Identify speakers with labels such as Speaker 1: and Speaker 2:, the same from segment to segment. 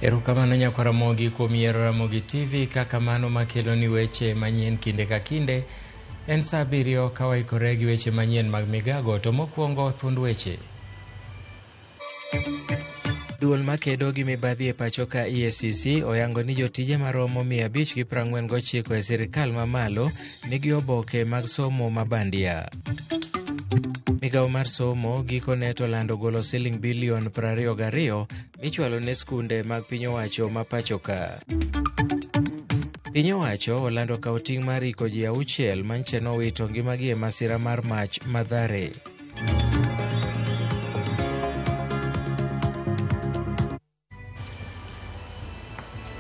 Speaker 1: Erokamano nyakwar Ramogi kuom yiero Ramogi TV kaka mano makeloni weche manyien kinde ka kinde. En saa abiriyo ka waikore gi weche manyien mag migago to mokwongo thuond weche. Duol makedo gi mibadhi e pacho ka EACC oyango ni jotije maromo 549 e sirikal mamalo nigi oboke mag somo ma bandia. Migawo mar somo gikone to lando golo siling bilion 22 michwalo ne skunde mag piny owacho ma pacho ka. Piny owacho olando kawo ting' mar iko ji auchiel manche nowito ngimagi e masira mar mach Mathare.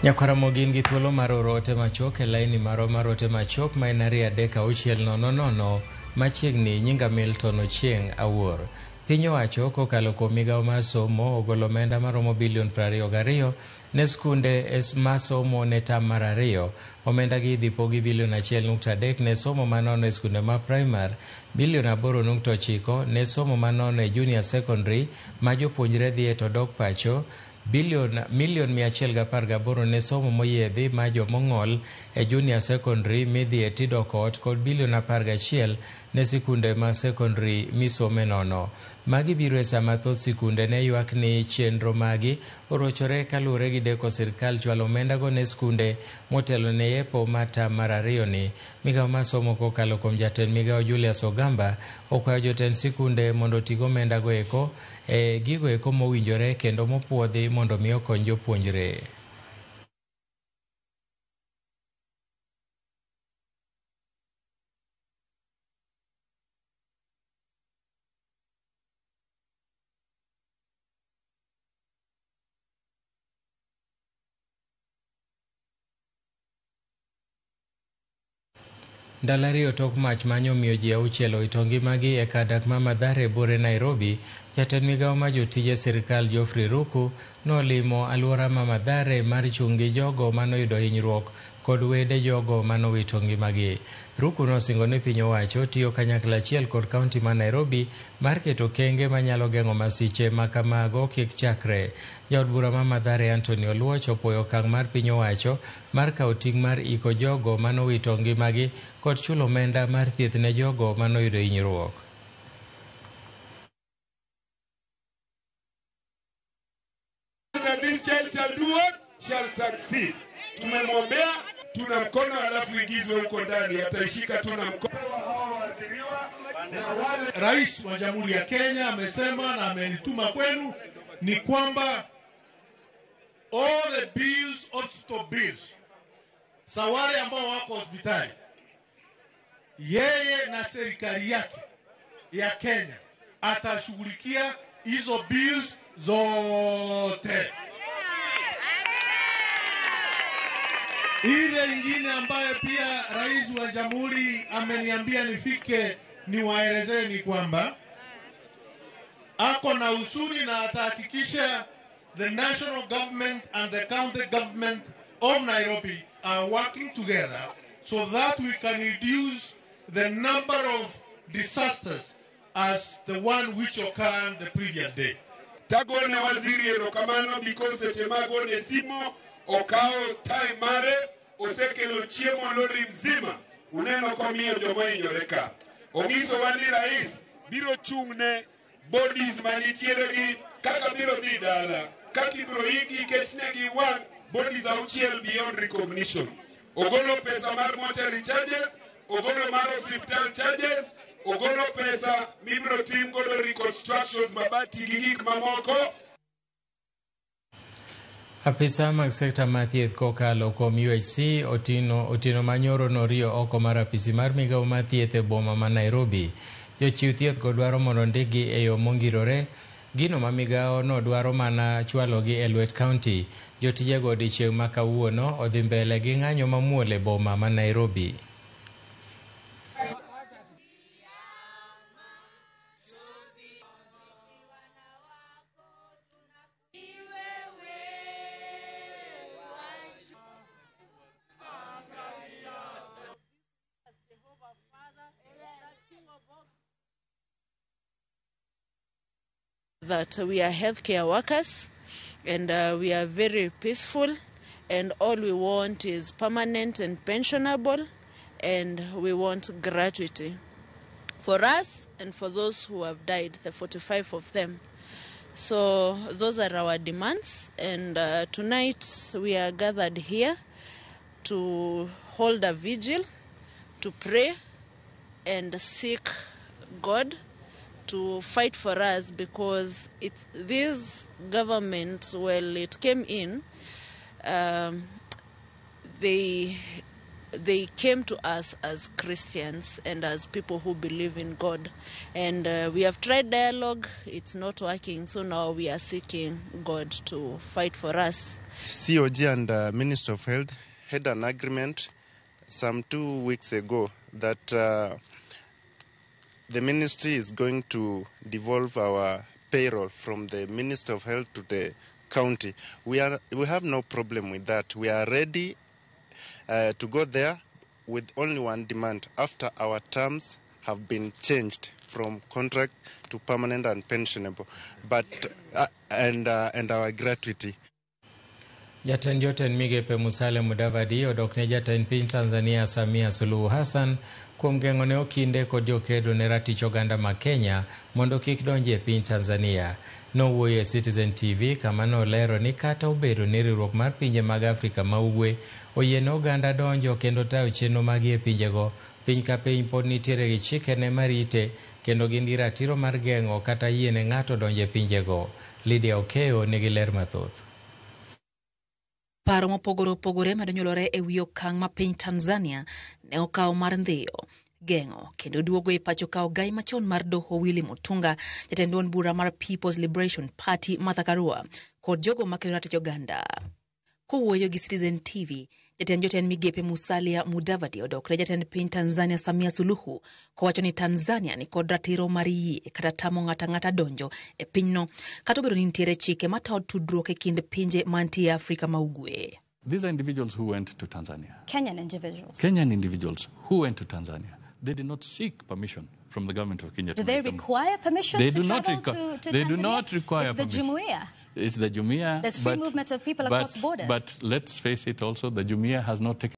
Speaker 1: Nyakwaramogi in gi thuolo mar oro ote machuok e laini marwa mar ote machuok ma en 23600 machiegni nyinga Milton Ochieng' Awuor. Piny owacho kokalo kuom migawo mar somo ogolo omenda maromo bilion 22 ne skunde ma somo ne tam mar ariyo. Omenda gi idhi pogi bilion 1.3 ne somo manono e skunde ma primar, bilion 8.9 ne somo manono e junior secondary ma jopuonjre dhiye to dok pacho, bilion milion 118 ne somo moyiedhi ma jomong'ol e junior secondary midhiye tidok ot kod bilion 11 ne sikunde ma secondary misome nono. Magi biro e sama thoth sikunde ne ywak ni chenro magi orochore kaluwore gi deko sirkal chwalo omendago ne skunde motelo ne yepo mar tam mar ariyo ni. Migawo mar somo kokalo kuom jatend migawo Julius Ogamba okwayo jotend sikunde mondo oti gi omendago eko e gigo eko mowinjore kendo mopuodhi mondo mi okony jopuonjre. Ndalo ariyo tok mach manyo miyo ji auchiel owito ngimagi e kar dak ma Mathare buore Nairobi, jatend migawo mar jotije sirkal Geoffrey Ruku nolimo alwora ma Mathare mar chung' gi jogo manoyudo hinyruok kod wede jogo manowito ngimagi. Ruku nosingo ni piny owacho tiyo kanyakla achiel kod kaunti ma Nairobi mar keto kenge manyalo geng'o masiche ma kamago kik chakre. Jaod bura ma Mathare Anthony Oluoch opuoyo okang' mar piny owacho mar kawo ting' mar iko jogo manowito ngimagi kod chulo omenda mar thieth ne jogo manoyudo hinyruok.
Speaker 2: That this child shall do what? Shall succeed. Tumemwombea, tuna mkono alafu ingizwe huko ndani, ataishika tu na mkono.
Speaker 3: Rais wa Jamhuri ya Kenya amesema na amenituma kwenu ni kwamba all the bills, hospital bills, za wale ambao wako hospitali, yeye na serikali yake ya Kenya atashughulikia hizo bills zote. Ile ingine ambayo pia rais wa jamhuri ameniambia nifike niwaelezee ni kwamba ako na huzuni na atahakikisha the national government and the county government of Nairobi are working together so that we can reduce the number of disasters as the one which occurred the previous day.
Speaker 2: Tagone waziri erokamano because seche magone simo okawo time mare osekelo chiemo lori mzima uneno komiyo joma ohinyore ka. Onyisowa ni rais biro chung' ne bodies manitiere gi kaka biro dhi dala kaka ibiro igi nikech ne giwang' bodies auchiel beyond recognition. Ogolo pesa mar mortuary charges, ogolo mar hospital charges, ogolo pesa mibiro tim godo reconstructions mabati gi gik mamoko.
Speaker 1: Apisa mag sekta mar thieth kokalo kuom UHC Otieno Manyoro noriyo oko mar apisi mar migawo mar thieth e boma ma Nairobi. Jochiw thieth go dwaro mondo ndikgi e yo mongirore, gino ma migawo no dwaro mana chwalogi e lwet kaunti. Jotijego odiechieng' ma kawuono odhi mbele gi ng'anyo mamuol e boma ma Nairobi.
Speaker 4: That we are healthcare workers And we are very peaceful, and all we want is permanent and pensionable, and we want gratuity for us and for those who have died, the 45 of them. So those are our demands, and tonight we are gathered here to hold a vigil, to pray and seek God to fight for us, because it's this government, well, it came in, they came to us as Christians and as people who believe in God. And we have tried dialogue, it's not working, so now we are seeking God to fight for us.
Speaker 5: COG and the Ministry of Health had an agreement some 2 weeks ago that the ministry is going to devolve our payroll from the Ministry of Health to the county. We have no problem with that. We are ready to go there with only one demand: after our terms have been changed from contract to permanent and pensionable, but and our gratuity.
Speaker 1: Jatend jotend migepe Musalia Mudavadi odok ne jatend piny Tanzania Samia Suluhu Hassan kuom geng'o ne okinde kod jokedo ne ratich oganda ma Kenya mondo kik donji e piny Tanzania. Nowuoyo e Citizen TV kama nolero ni kata obedo ni riwruok mar pinje mag Afrika ma Ugwe oyie ne oganda donjo kendo tayo chenro magi e pinjego, piny ka piny pod nitiere gi chikene marite kendo gin gi ratiro mar geng'o kata yie ne ng'ato donjo e pinjego. Lydia Okeo nigi ler mathoth.
Speaker 6: Paro mopogore opogore madonyolore e wi okang' ma piny Tanzania ne okawo mar ndhiyo, geng'o kendo duogo e pacho ka ogai machon mar doho Willy Mutunga, jatend duond bura mar People's Liberation Party Martha Karua kod jogo makedo ratich oganda. Kowuoyo gi Citizen TV, jatend jotend migepe Musalia Mudavadi odok ne jatend piny Tanzania Samia Suluhu kowacho ni Tanzania ni kod ratiro mar yie kata tamo ng'ato ang'ata donjo e pinyno kata obedo ni nitiere chike matayo tudruok e kind pinje mantie e Afrika ma Ugwe.
Speaker 7: These are individuals who went to Tanzania.
Speaker 8: Kenyan individuals.
Speaker 7: Kenyan individuals who went to Tanzania. They did not seek permission from the government of Kenya.
Speaker 8: Do they require permission to travel to Tanzania?
Speaker 7: They do not require
Speaker 8: permission. It's the Jumuiya.
Speaker 7: It's the Jumuiya.
Speaker 8: There's free movement of people across borders.
Speaker 7: But let's face it also, the Jumuiya has not taken